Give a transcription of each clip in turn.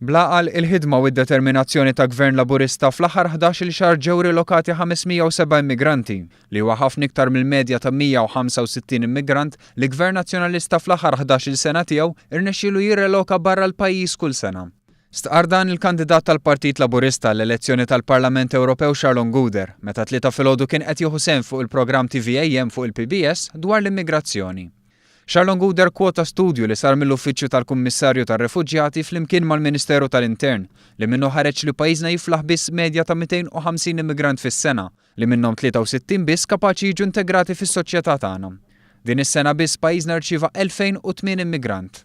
Bl-għaqal, il-ħidma u d-determinazzjoni ta' Gvern Laburista fl-aħħar 11-il xahar ġew rilokati 507 immigranti, li huwa ħafna iktar mill-medja ta' 165 immigrant li Gvern Nazzjonalista fl-aħħar 11-il sena tiegħu rnexxielu jirreloka barra l-pajjiż kull sena. Stqarr dan il-kandidat tal-Partit Laburista għall-elezzjoni tal-Parlament Ewropew Charlon Gouder meta t-Tlieta filgħodu kien qed jieħu sehem fuq il-programm TVAM fuq il-PBS dwar l-immigrazzjoni. Charlon Gouder kkwota studju li sar mill-Uffiċċju tal-Kummissarju tar-Refuġjati flimkien mal-Ministeru tal-Intern li minnu ħareġ li pajjiżna jiflaħ biss medja ta' 250 immigrant fis-sena, li minnhom 63 biss kapaċi jiġu integrati fis-soċjetà tagħna. Din is-sena biss pajjiżna rċieva 2,008 immigrant.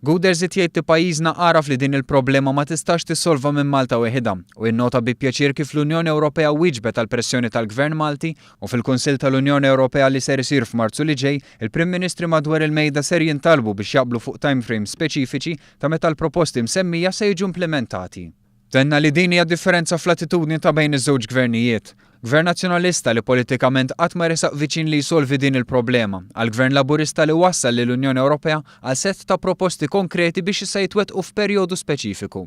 Gouder żied jgħid li pajjiżna għaraf li din il-problema ma tistax tissolva minn Malta weħidha u innota bi pjaċir kif l-Unjoni Ewropea wieġbet għall-pressjoni tal-Gvern Malti u fil-Kunsill tal-Unjoni Ewropea li ser isir f'Marzu li ġej, il-Prim Ministri madwar il-mejda ser jintalbu biex jaqblu fuq timeframes speċifiċi ta' meta l-proposti msemmija se jiġu implimentati. Tenna li din hija differenza fl-attitudni ta' bejn iż-żewġ gvernijiet. Gvern Nazzjonalista li politikament qatt ma resaq viċin li jsolvi din il-problema, għal Gvern Laburista li wassal lill-Unjoni Ewropea għal sett ta' proposti konkreti biex issa jitwettqu f'perjodu speċifiku.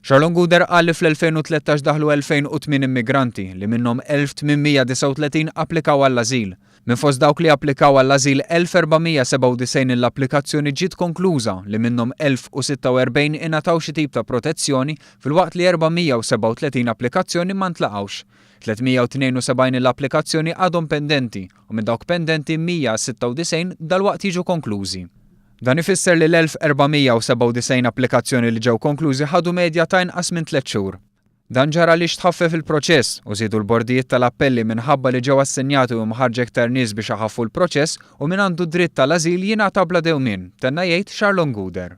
Charlon Gouder qal li fl-2013 daħlu 2,008 immigranti, li minnhom 1,839 applikaw għall-ażil. Minn fost dawk li applikaw għall-ażil 1,497 il-applikazzjoni ġiet konkluża li minnhom 1,046 ingħataw xi tip ta' protezzjoni filwaqt li 437 applikazzjoni ma ntlaqgħux. 372 il-applikazzjoni għadhom pendenti u minn dawk pendenti 196 dalwaqt jiġu konklużi. Dan ifisser li l-1,497 applikazzjoni li ġew konklużi ħadu medja ta' inqas minn tliet xhur. Dan ġara għaliex tħaffef il-proċess u żiedu l-bordijiet tal-appelli minħabba li ġew assenjati u mħarrġa iktar nies biex iħaffu l-proċess u min għandu dritt għal ażil jingħata bla dewmien, tenna jgħid Charlon Gouder.